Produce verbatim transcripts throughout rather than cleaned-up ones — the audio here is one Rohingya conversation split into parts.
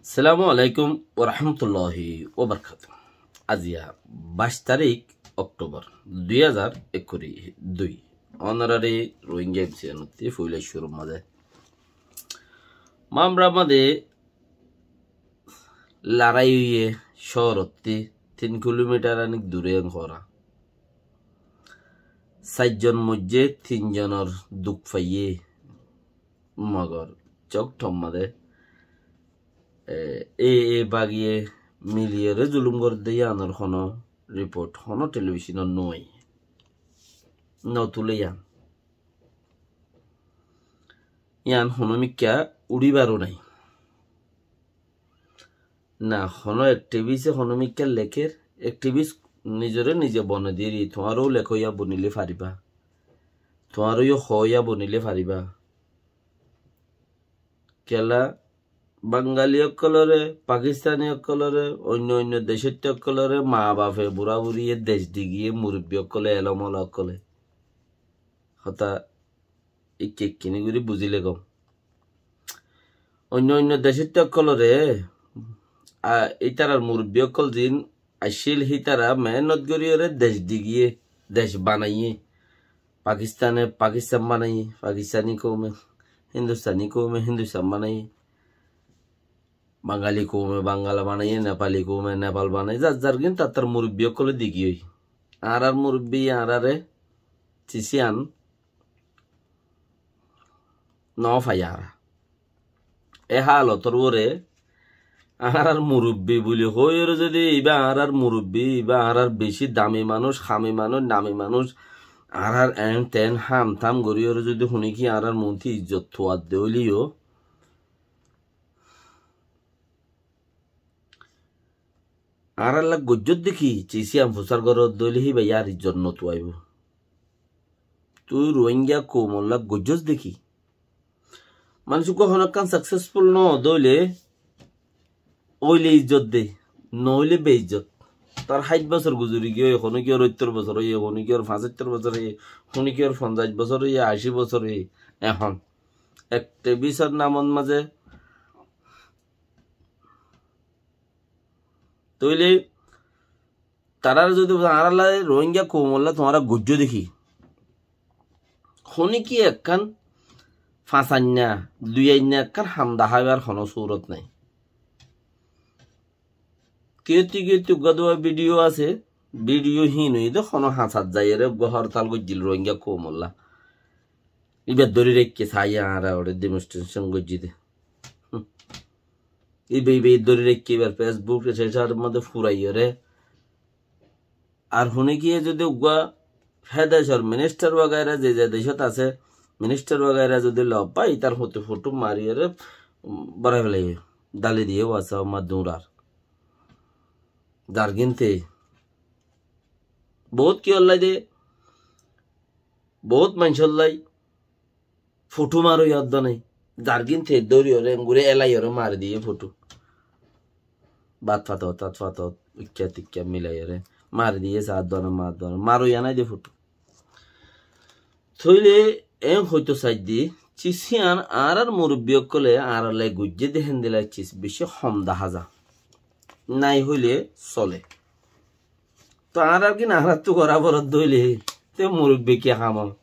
Assalamu alaikum warahmatulláhi wabarakátuhu. Aziya báic tarík Októbor dui házar ekkuri dui. Ónorari Rohingya M C N ottí foila cúrur mazé Mamra mazé larái óiye cóorottí tin kilómitar aník duré en hoóra. Sair zon moijjé, tin zonor duk faiyé. Mogor Cokthom mazé, e, e, e bagiye miliyóre zulum gorédde yíanor honó riport honó telibíconot no aiyé. No tulé yían. Yían honómikká uçíbaró nái. Na, honó ekthibise honómikká lekér, ekthibis nizoré nize bonai diyéri, tuáñrou lekó yá bonilé faribá. Tuáñrou yó hoó yá bonilé faribá. Kiyólla Bangali ókkolóre, Pakistani ókkolóre, oinno oinno decóitta ókkolóre, maa bafe, burá buriye, dec digiyé, murubbi ókkolé, elom ola ókkolé. Hotá ikki ikkiní gorí buzíle gom. Oinno oinno decóitta ókkolóre, a, ítarar murubbi ókkol ziín accíl, hítara mehénnot goríyoré dec digiyé, dec banaiyé. Pakistane Pakistan banaiyé, Pakistani koume, Hindustani koume Hindustan banaiyé, Bangali koume Bangala banaiyé, Nepali koume Nepal banaiyé, zar zargín tattar murubbi ókkolé digiyói. Añárar murubbi añáráre cisían no fai añára. E hálotor uore añárar murubbi buli hoiyóre zodi ibá añárar murubbi, ibá añárar beci dami manúic, hami manúic, nami manúic, añárar en ten ham tam goríyoré zodi huníki añárar muúntu izzot tuadde óileyo, añáralla goijjós de ki, cisían fusár goródde óile híba yar izzot no tuaibóu. Tui Rohingya koumolla goijjós de ki? Manúic uggúa honókkan saksesful no ódde óile, óile izzot de, no óile beizzot. Tar háit bosór guzori giyói, honókiyór óittor bosór óiye, honókiyór fañsóittor bosór óiye, honókiyór fonzaic bosór óiye, ací bosór óiye. Ehón ekthibisor namot mazé tóile tarár zodi añárálla Rohingya koumolla tuáñra goijjó de ki, honíki ekkán fañs ainna, dui ainna ekkán ham daháibar honó surot nái. Kiyótti kiyótti uggúa duwa vidiyo asé, vidiyo híin óiye de honó hañsat zaiyóre uggúa hortal goijjíl Rohingya koumolla. Ibá dóri raikké saiyé añára uore demonstration goijjí de. Hum. Ibá, ibá dóri raikké ibár Facebook, Twitter or modde furaiyóre. Ar huníkiye zodi uggúa he decor minister wagaira ze ze decót asé, minister wagaira zodi lobbá, ítar foti foto mariyóre, um, borai félaiye, dali diye WhatsApp or modde uñrar. Zargínte bout kiyólla de, bout maincólla foto maro yadda nái. Zargínte dóriyoré, engori elaiyóre mari diye foto. Bát fatot, tat fatot, ikká tikká milaiyóre mari diye, sa dóna, ma dóna, maro yanai de foto. Tóile en hoito saidde, cis hían añárar murubbi ókkolé añárallai goijjé de héndilla cis beci hom dahá za. Nái hoilé sole. To añárar gín añárattu gorá foredde óile, te murubbi ki ham?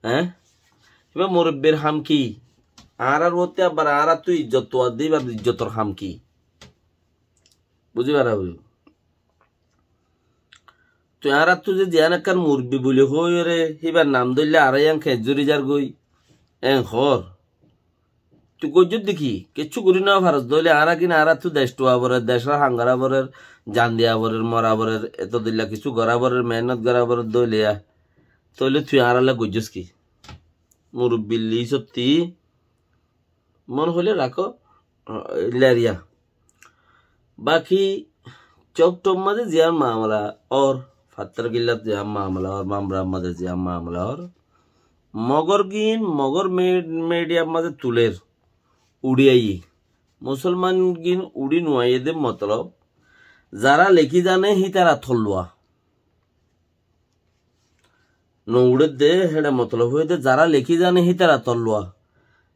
Eé? Ibá murubbir ham ki? Añárar uotte abar añárattu izzot tuadde ibar izzotor ham ki? Buzí fara óibo. Toi añárattu ze ziyán ekkán murubbi buli hoiyóre, híbar nam dóille añára yián keñzuri zargói. Eén hoór. Tui goijjós de ki? Kiccú gorí no faros dóile añára gín añárattu dec tuwa forer, decor ham gorá forer, jan diya forer, mora forer, eto dilla kissú gorá forer, mehénnot gorá forer dóile yá. Tóile tui añáralla goijjós ki? Murubbi lisotti mon hoilé rakó, ah, leriya. Baki Cokthom mazé ziyán mamala ór, Fattarkillat ziyán mamala ór, Mamra mazé ziyán mamala ór, Mogor gín, Mogor me-, media mazé tuler, uçí aiyé. Musolman gín uçí no aiyé de motolob, zará lekí zane hítara tolluwa. No uçédde, héçe motolob hoiyé de, zará lekí zane hítara tolluwa.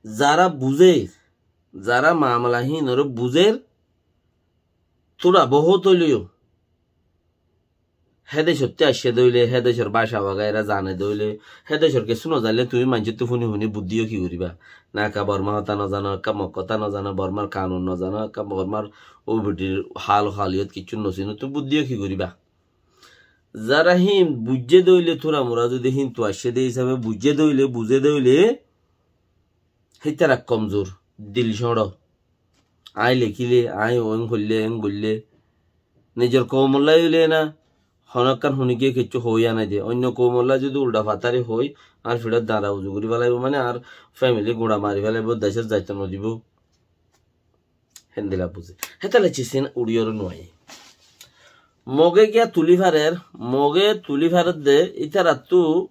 Zará buzé, zará mamala híinoré buzér, tura bohút óileyo, hé decóttu aiccé dé óile, hé decór báca wagaira zane dé óile, hé decór kessú nozainle tuñí maincóttu fúni fúni buddí yó ki goríba? Na ekka Bormá hotá nozano, ekka Mog hotá nozano, Bormár kanun nozano, ekka Bormár ubidir hál haliyot kiccú nosino, tuñí buddí yó ki goríba? Zará híin buijjé dé óile, tura mura zudi híintu aiccé dé hísabe buijjé dé óile, buzé dé óile, hítara komzur, dil cóñço. Aññí lekíle, aññí óen hoillé, éen goillé. Nizor koumollá óile na, honókkan honi giyé kiccú hoói anai de. Oinno koumollá zudi uldha fatari hoói, añár fiçót dañra uzu gorí félaibo, mane añár femili guñça mari félaibo, decót zaito nodibó. Héndilla buzé. Hétolla cisín uçíyoré nuaiyé. Moge giya tulí farer, Moge tulí farer de, ítarattú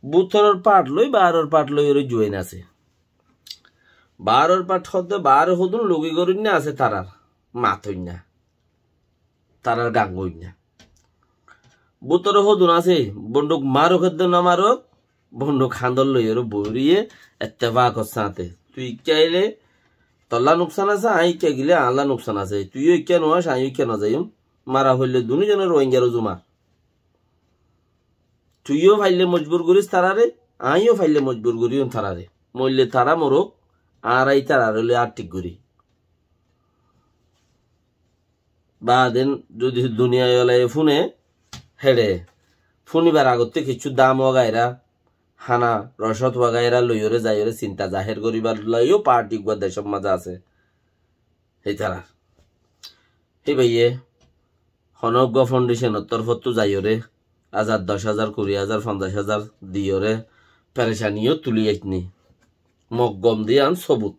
bútoror path loi, baáror path loiyoré juain asé. Baáror path hoódde baáre hodún logi goróinna asé tarár, matoinna. Tarár gangoinna. Bútore hodún asé, bonduk marok edde no marok, bonduk hañdot loiyóre boóriye ettefakor sáñte. Tui ikká aile tollá nuksan asé, aññí ikká gile añálla nuksan asé. Tuiyó ikká nuáis, aññíyó ikká nozaiyum. Mara foille dunúzone Rohingyar uzu mar. Tuiyó faille mojbur gorís tarare, aññíyó faille mojbur goríyum tarare. Moille tara morok, añára ítarare loi ar thík gorí. Baade zudi duniyai olaye fúne, héçe fúnibar agottú kiccú dam wagaira, hána, rocót wagaira loiyóre zaiyóre sinta zahér goríbar loi yó parti uggúa decór mazé asé. Hítarar. Híbaye honó uggúa foundiconor torfóttu zaiyóre házar, doc házar, kuri házar, fonzaic házar diyóre ferecani yó tulí aitné. Mog gom de yián sóbut.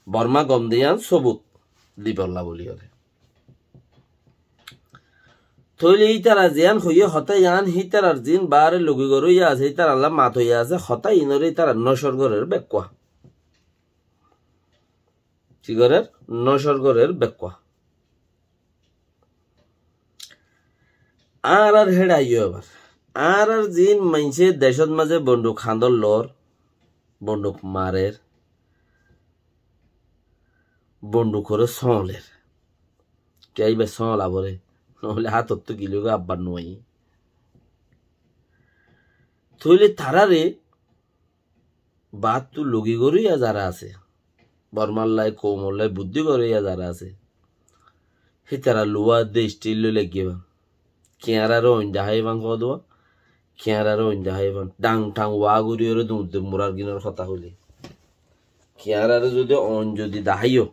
Bormá gom de yián sóbut dibolla bóliyoré. Tóile ítara ziyán hoiyé hotá yián, hítarar ziín baáre logi goróiya asé, ítarallá matoiya asé, hotá iínoré ítara nocór gorér bekkúa. Ki gorér? Nocór gorér bekkúa. Añárar héçe aiyó ebar. Añárar ziín maincé decót mazé bonduk hañdot loór, bonduk marer, bondukoré sóoler. Kiyá íba sóola foré? Noóile hátottú gilé goi abbar nuaiyé. Tóile taráre baáttu logi goróiya zará asé, Bormállai, koumollai buddí goróiya zará asé, hítara luwa edde isthil loi laiggé fán. Kiáñrare oin daháiye fán hoóduwa, kiáñrare oin daháiye fán. Dhang thang waa goríyoré duñr de murar ginor hotá hoilé. Kiáñrare zudi oin zudi daháiyo,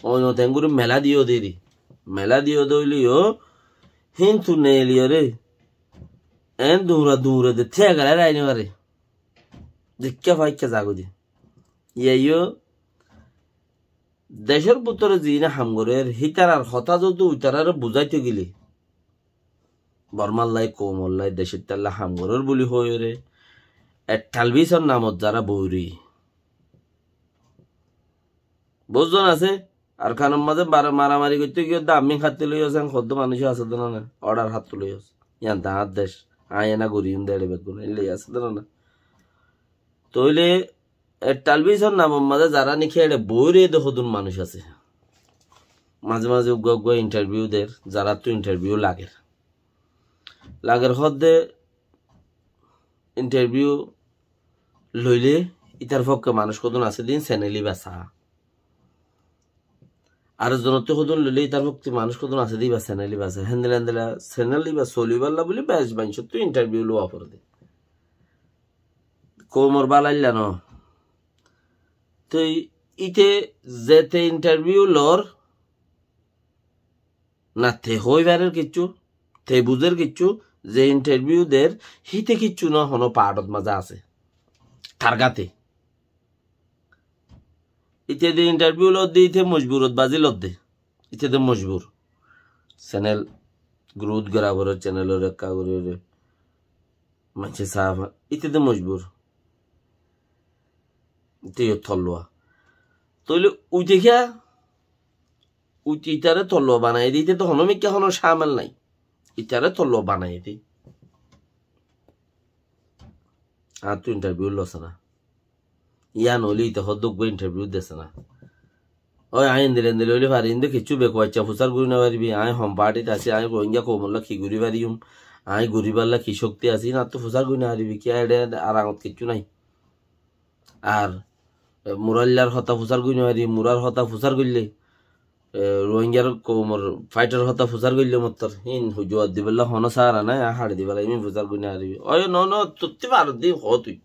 oinot eéngorí melá diyó deri, melá diyó dóile yó, híntu neeliyoré, eén duñra duñra de thíya gelé raini fare. Zeikká faikká zagói de. Yíaiyó decór bútore ziíne ham gorér, hítarar hotá zodi uitarare buzáito gilé, Bormállai, koumollai, decóittallá ham gorér buli hoiyóre, ettalbisor namot zará boóri. Bóut zon asé, Arkanor mazé bara-, maramari goittó giyé dé ammíng hátti loiyós, en hoddú manúic asé dé na, na, order hátti loiyós. Yián dé añár dec, aññí ena goríyum dé eçé beggún, eilla asé dé na, na. Tóile ettalbisor namor mazé zará niki eçé boóri dé hodún manúic asé. Mazé mazé uggúa uggúa interview der, zaráttu interview lager. Lager hoódde interview loilé ítar fokké manúic hodún asé dé iín senel íba saá. Ar zonottú hodún loilé ítar fokké manúic hodún asé dé íba senel íba saá. Héndilla héndilla senel íba solibálla buli bec maincóttu interview lowa foré dé. Koumor bálailla noó. Toi íte zete interview lor, na te hoói farer kiccú, te buzér kiccú, ze interview der, híte kiccú no, honó paáçot mazé asé. Targáte. Íte de interview lodde, íte mojburot bazí lodde. Íte de mojbur. Senel growth gora foré, senelor ekká gorí gorí. Maincé saá fán, íte de mojbur. Íte yó tolluwa. Tóile uite kiyá? Uite ítare tolluwa banaiyé dé, íte to honó mikká honó cámel nái. Ítare tolluwa banaiyé dé. Añáttu interview losé na. Yían óile íte hoddúa uggúa interview desé na. Ói, aññí endilla endilla óile fari, inde kiccú bekuaccá fusár gorí no faribi, aññí hon partit así, aññí Rohingya koumolla ki gorí fariyum, aññí goríballa ki cókti así, íin attú fusár gorí no faribi, kiyá eçé aramot kiccú nái. Ar, e, murallár hotá fusár gorí no fari, murar hotá fusár goillé, e, Rohingyar koumor faitar hotá fusár goillé mottor, híin juwab dibálla honó sára nái, aññí haçi dibálla, íin fusár gorí no faribi. Ói, no, no, tuttí faros de hó tui.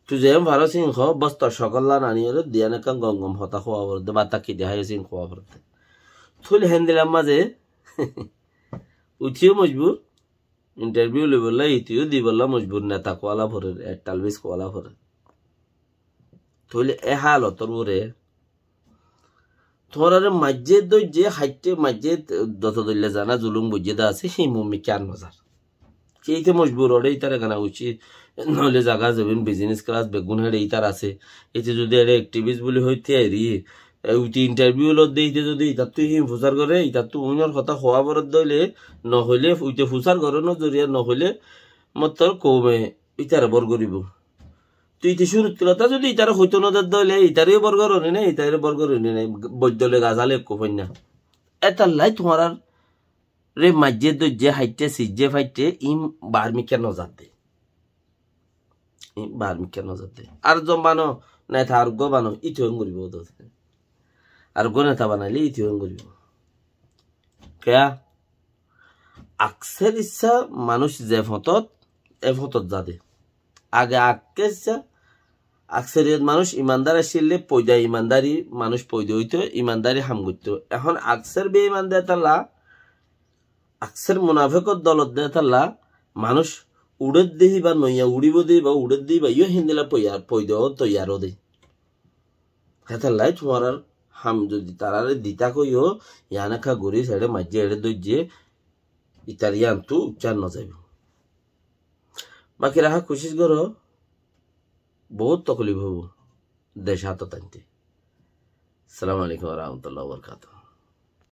Tui zeén faros híin hó, bos tor cókolla naniyóre diyan ekkán gom gom hotá hoó foredde, ba takki deháiyo híin hoó foredde. Tóile héndilla mazé uthiyó mojbur, intarviu loibólla, hítiyo dibólla mojbur, neta kuwala forer, ettalbis kuwala forer. Tóile e hálotor uore tuáñrare maijjé dóijje, haitté maijjé, doto doilla zana zulum goijjé de asé, híin mumkin nozar. Ki íte mojbur, óre ítar egana ucit, noóile zaga zobin, bizines kelas beggún héçe ítar asé. Íte zodi eçé ektivist buli hoi tíairi, e, uite intarviu lodde íte zodi ítattú híin fusár goré, ítattú uinor hotá hoá foredde óile, nohoilé uite fusár gorónor zoriya nohoilé, mottor koume ítare bor goríbo. Tui íte cúruttu lota zodi ítare hoitó nodedde óile, ítareyó bor goróni nái, ítareyó bor goróni nái, boiddole gazale ekku foinna. Étallai tuáñrare maijjé dóijje, haitté, sijjé, faitté, íin bar mikká nozadde. Íin bar mikká nozadde. Ar zon bano, neta ar uggwá bano, íte hon goríbo dóde. Ar uggwá neta banaile íte hon goríbo. Kiyá? Akser issá manúic ze fotót, e fotót zade. Age akser issá, akseriyot manúic imandar accíle, foida imandari manúic foida óito, imandari ham goitto. Ehón akser beiman de talla, akser munafekor dolot de talla, manúic uçér de híba noiya, uçíbo de híba, uçér de híba, yó héndilla foida, foida ó toiyar ó de. Hétallai tuáñrar ham zodi tarare dita hoiyó, yián ekka gorí seçé maijjé eçé dóijje, ítar yiántu uccá nozaibo. Baki raha kucíc goró, bout toklif óibo dec átot ainte. Assalamu alaikum wa rahmatullahi wa barakatuhu.